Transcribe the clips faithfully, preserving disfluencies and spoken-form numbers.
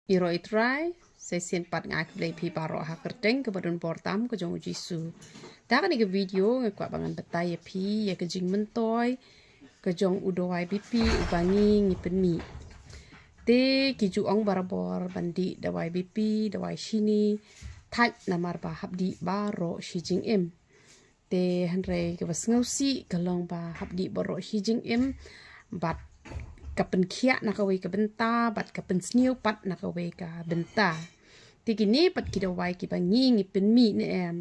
Ïaroh ïa u Trai, sa shisien pat nga ai khublei ïa phi baroh ha ka kyrteng kaba don bor tam ka jong u Jisu. Da kane ka video nga kwah ba ngan batai ïa phi ïa ka jingmyntoi ka jong u dawai B P uba ngi ngi pynmih. Te ki ju ong barabor ban dih dawai B P, dawai shini, thait namar ba hap dih baroh shi jingim. Te hynrei kaba sngewsih ka long ba hap dih baroh shi jingim bad ka pynkhiah na kawei ka bynta bad ka pynsniew pat na kawei ka bynta. Te kine pat ki dawai kiba ngi ngi pynmih ne em,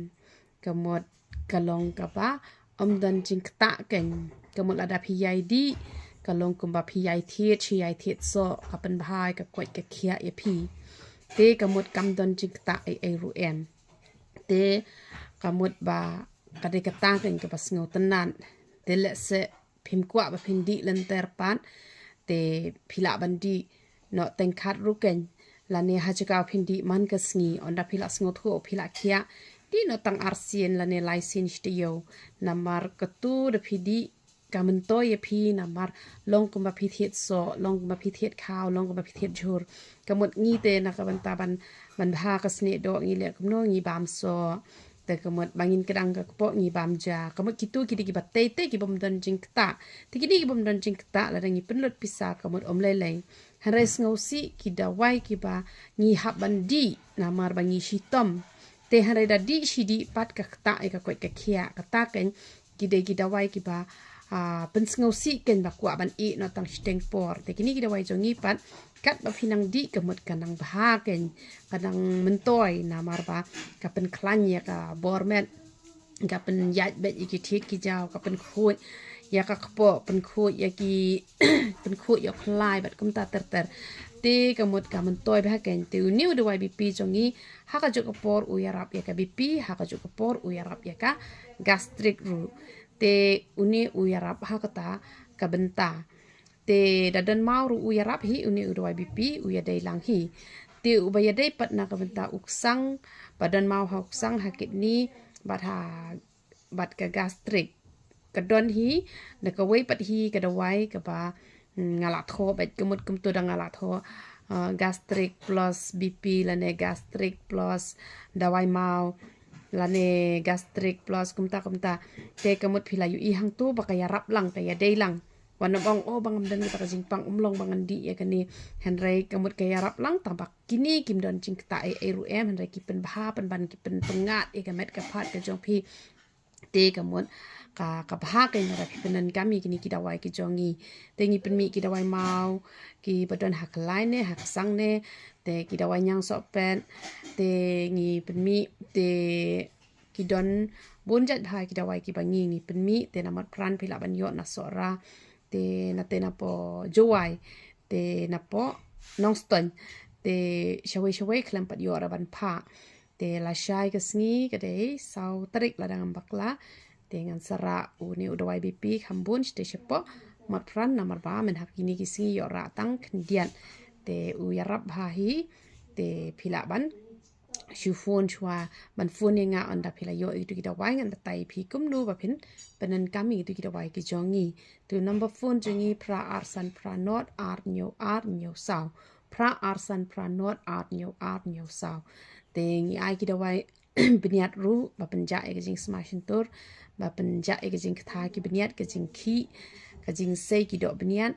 ka mut ka long kaba ym don jingktah kein. Ka mut lada phi ïai dih ka long kumba phi ïai thied shi ïai thied soh, ka pynbha ïa ka koit ka khiah ïa phi. Te ka mut kam don jingktah ei ei ruh em. Te ka mut ba ka dei kata kein kaba sngewtynnat. Te lehse phim kwah ba phin dih lynter pat, te phi lah ban dih noh teng khat ruh kein, lane ha jaka phin dih man ka sngi, ynda phi lah sngewthuh phi lah khiah, dih noh tang arsien lane laisien shi taïew. Namar katu da phi dih ka myntoi ïa phi namar long kumba phi thied soh, long kumba phi thied khaw, long kumba phi thied jhur. Ka mut ngi te na ka bynta ban, ban bha ka snieh doh ngi leh kumno, ngi bam soh. Te ka mut ba ngin kdang ka kpoh ngi bam ja. Ka mut kitu ki dei kiba tei tei ki bym don jingktah. Te kine ki bym don jingktah lada ngi pynlut pisa ka mut ym lei lei. Hynrei sngewsih ki dawai kiba ngi hap ban dih namar ba ngi shitom. Te hynrei da dih shi dih pat ka ktah ïa ka koit ka khiah, kata kein ki dei ki dawai kiba, ah, pynsngewsih kein ba kwah ban ïeh noh tang shiteng por. Te kine ki dawai jong ngi pat katba phi nang dih ka mut ka nang bha kein, ka nang myntoi namar ba ka pynkhlaiñ ïa ka bor met, ka pynïaid beit ïa ki thied ki jaw, ka pynkhuid ïa ka kpoh, pynkhuid ïa ki pynkhuid ïa u khlai bad kumta ter ter. Te ka mut ka myntoi bha kein. Te une u dawai B P jong ngi ha kajuh ka por u ïarap ïa ka B P, ha kajuh ka por u ïarap ïa ka gastric ruh. Te une u ïarap ha kata ka bynta. Te da don maw ruh u ïarap hi, une u dawai B P u ïadei lang hi. Te uba ïadei pat na ka bynta u ksang, ba don maw ha u ksang, ha kidney bad ha, bad ka gastric. Ka don hi, da kawei pat hi ka dawai kaba, mm, nga la thoh bad ka mut kumtu da nga la thoh, ah, gastric plus B P lane gastric plus dawai maw lane gastric plus kumta kumta. Te ka mut phi la ïohi hangtu ba ka ïarap lang, ka ïadei lang. Wat nym ong, oh, ba ngam don kata ka jingpang, ym long ba ngan dih ïa kane. Hynrei ka mut ka ïarap lang, tang ba kine kim don jingktah ei ei ruh em, hynrei ki pynbha pynban, ki pynpyngngad ïa ka met ka phad ka jong phi. Te ka mut ka, ka bha kein lada phi pyndonkam ïa kine ki dawai ki jong ngi. Te ngi pynmih ki dawai maw kiba don ha khlai ne ha ksang ne. Te ki dawai ñiang sohpet te ngi pynmih, te ki don bun jait bha ki dawai kiba ngi ngi pynmih. Te na Motphran phi lah ban ïoh, na Sohra, te na, te na poh Jowai, te na poh Nongstoiñ, te shawei shawei khlem pat ïoh ruh ban phah. Te lashai ka sngi ka dei saw tarik lada ngam bakla. Te ngan sa rah une u dawai B P kham bun shatei shapoh Motphran namar ba mynha kine ki sngi ïoh rah tang khyndiat. Te u ïarap bha hi. Te phi lah ban shu phone shuwa, ban phone ïa nga ynda phi la ïoh ïa kitu ki dawai, ngan batai ïa phi kumno ba phin pyndonkam ïa kitu ki dawai ki jong ngi. Te u number phone jong ngi phra ar san phra nod ar hynñiew ar hynñiew saw. Phra ar san phra nod ar hynñiew ar hynñiew saw. Te ngi ai ki dawai bniat ruh ba pynjah ïa ka jingsma shyntur, ba pynjah ïa ka jingktha ki bniat, ka jingkhih, ka jingsei ki doh bniat.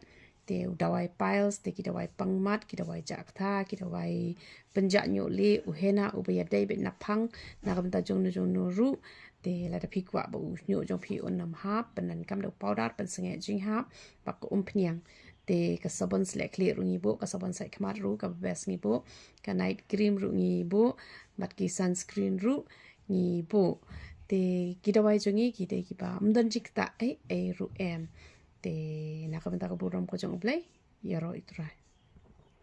Te u dawai piles, te ki dawai pangmat, ki dawai jah ktha, ki dawai pynjah ñiuh lieh, u henna uba ïadei beit na phang, na ka bynta jongno jongno ruh. Te lada phi kwah ba u ñiuh jong phi un ym hap, pyndonkam da u powder pynsangeh jinghap bad ka umphniang. Te ka sabon sleh khlieh ruh ngi buh, ka sabon sait khmat ruh kaba best ngi buh, ka night cream ruh ngi buh, bad ki sunscreen ruh ngi buh. Te ki dawai jong ngi ki dei kiba ym don jingktah ei ei ruh em. Te na ka bynta ka burom ka jong U Blei, ïaroh ïa U Trai.